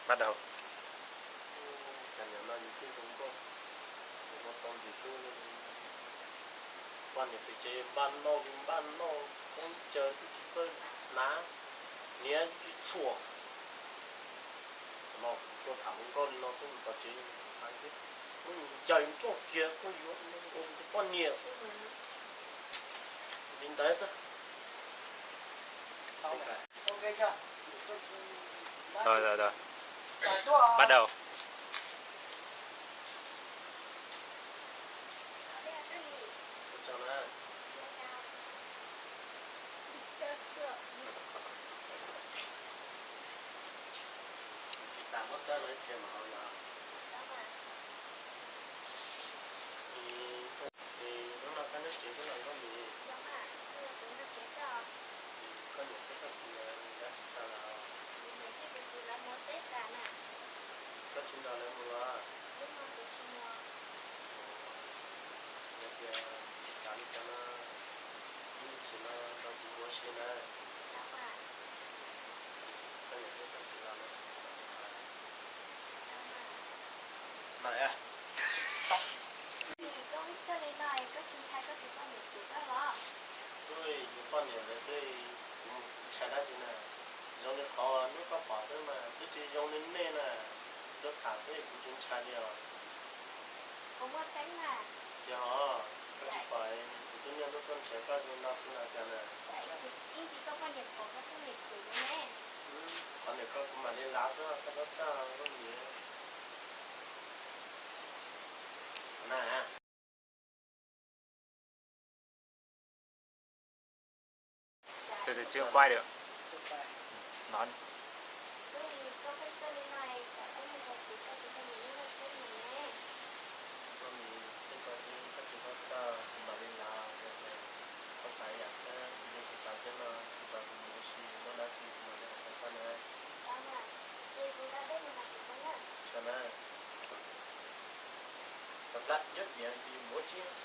Bắt đầu. Cov niam no yus twb zoo nkauj, yus ua tau ntxim hlub. Poj niam pes tsev npaj noj npaj noj, khaub ncaws twb tsis txawj hnav, hniav tsis txhuam. No kuv tuaj tham hluas nkauj li no xwb, mus txog tsev hais tias, kuv ncaim nroj kiag koj yuav ua kuv tus poj niam xwb. Li ntawd xwb. Rồi, rồi, rồi. Bắt đầu. Tsis tas muab txawb los ib pliag mam haus yom. Hnub no koj nyob tsev xwb los Nkauj Mis? Koj niam thiab koj txiv lawv tsis tau los? Koj tsis nrog lawv mus los? Yog tias tsis xav li cas no, ib me ntsis no nrog kuv mus ua si na. Koj niam thiab koj txiv los no, mas yog. Tus poj niam ntawd xwb, kuv ntshai dab tsi na? Zoo li qhov hnub koj pom xwb mas, twb tsis zoo li nej na. Tuaj tham xwb kuv tsis ntshai li os. Yog, koj tsis pom kuv tus niam tuaj nrhiav koj zoo no xwb los cas na? Qhov niam koj kuv mam li lav xwb, koj txhob txhawj Nkauj Mis na. Từ từ chưa quay được. Nói.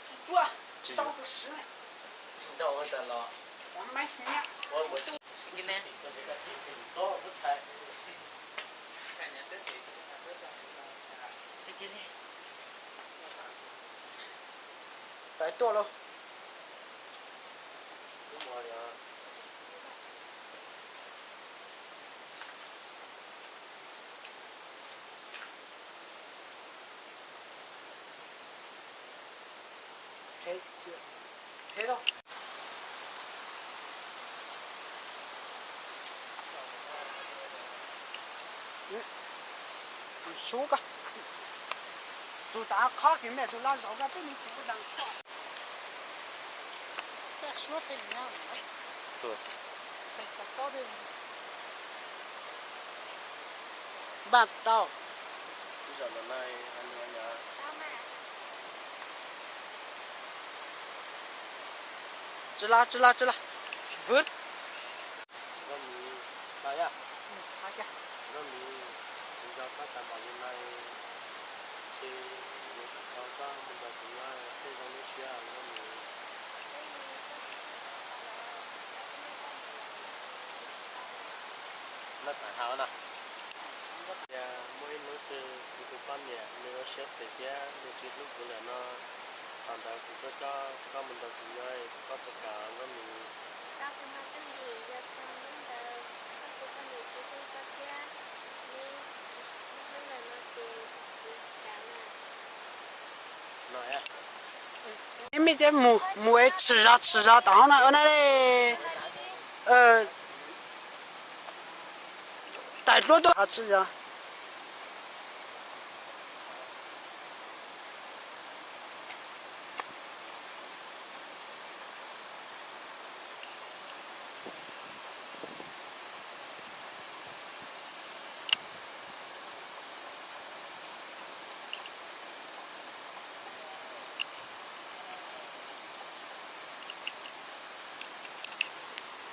Tsis tuaj, tsis tau tus swv ne. Tais tuaj lauj. Sub koj, tus tav qhob kiag me tus loj zaum koj peb mus xyuas ua dees. Npaj tau. Tsis los, tsis los, tsis los. Vwm. Nkauj Mis, Nkauj Mis, kuv nco koj tas npaum li no, ntshe kuv yuav tsis tau koj mus nrog kuv nyob tej zoo lub siab Nkauj Mis. Noj tas hauv no. Yog muaj ib hnub twg kuv tus poj niam nws ua siab phem thiab nws tsis hlub kuv lawm no, thaum ntawd kuv tuaj coj koj mus nrog kuv nyob, koj puas kam Nkauj Mis? Ib me ces mus mus es tsis zov tsis zov tom hauv no na li. Tais duab tuaj tsis zov.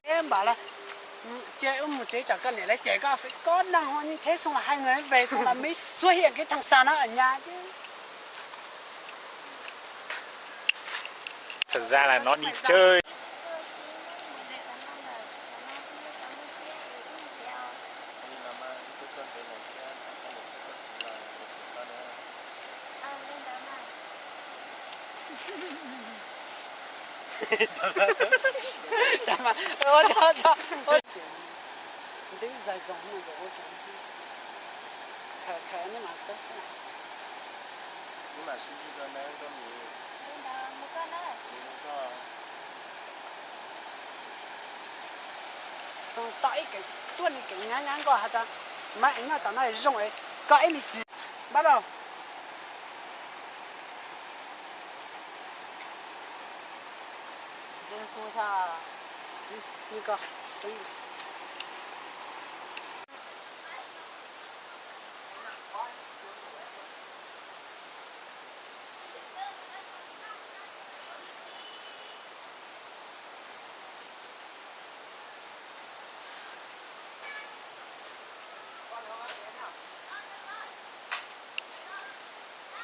Eb npam lawm. Ces wb mus tsev tsam koj niam lawv cem koj, koj neeg ho yeej theb xoo los hai người về xoo los mib, xuất hiện cái thằng xà no ở nhà chứ. Thật ra là nó đi chơi. Ntws zais zoo no ces ua rau khaws khaws neb mas tub xwb. Xoo tom ib kev tuaj ni kev nyab nyab nkoj has tas, mab es nyob tom no zoo es koj ib me txiv npab rau.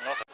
Nó sẽ